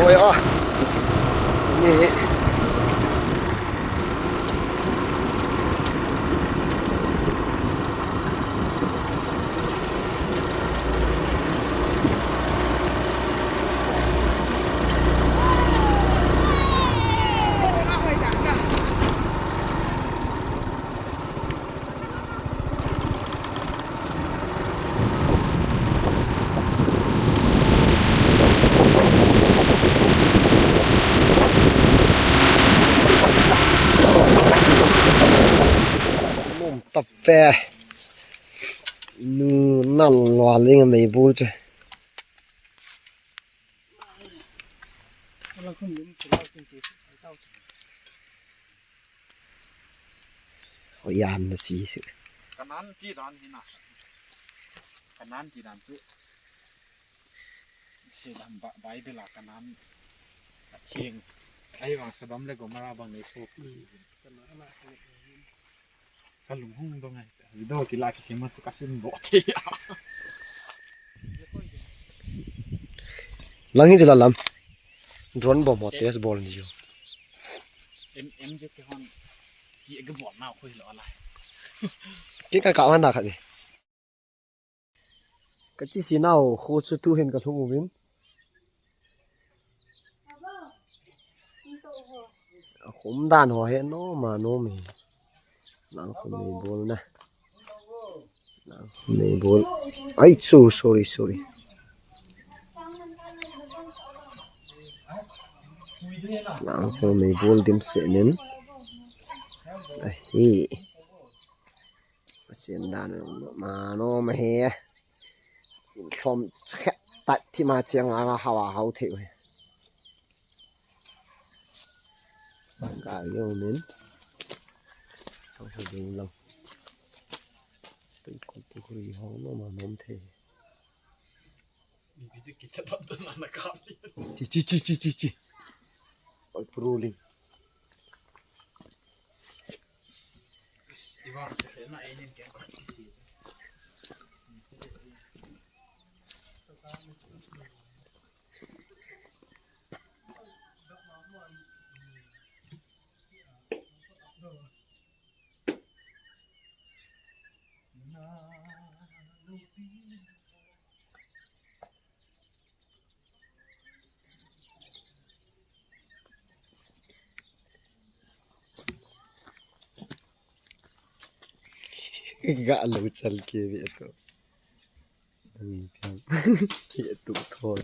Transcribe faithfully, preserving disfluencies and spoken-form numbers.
Oi, ah. Ni. Nom ta ve. Nu nal lua ling a mei bul chu. Hoi, yan na si su. Kanan ti dan hi na. Kanan ti dan chu. Se dan Ba-, Bible a Kanan. A thing. Ai vang Sodom le Gomorrah bang nei so. Ka lung hung dong ai. Video kila kisim chu ka sim bo thei. Lang hi jila lam. Drone bomb ho test bol ni jo. Em, em je ke hon. Ki ke bol na khoi lo la. Ki ka ka wan da kha ni. Ka chi si nau khu chu tu hin ka lhung uvin. A khum dan ho he nom a nom hi. Lang khum nei bol na. Lang khum nei bol. Ai chu, sorry, sorry. Lang khum nei bol dim se nin. Ahi. Chen dan ma nom he. Lhom che ta ti ma chiang a hawa hau thei. Ka yo nin. Sau sa jing lam. Tui ko pu ri ho nom a nom thei. Chi, chi, chi, chi, chi, chi. Oi, pruling. Ga lo chal ke ve to. Dang in piang. Ke tu thoi.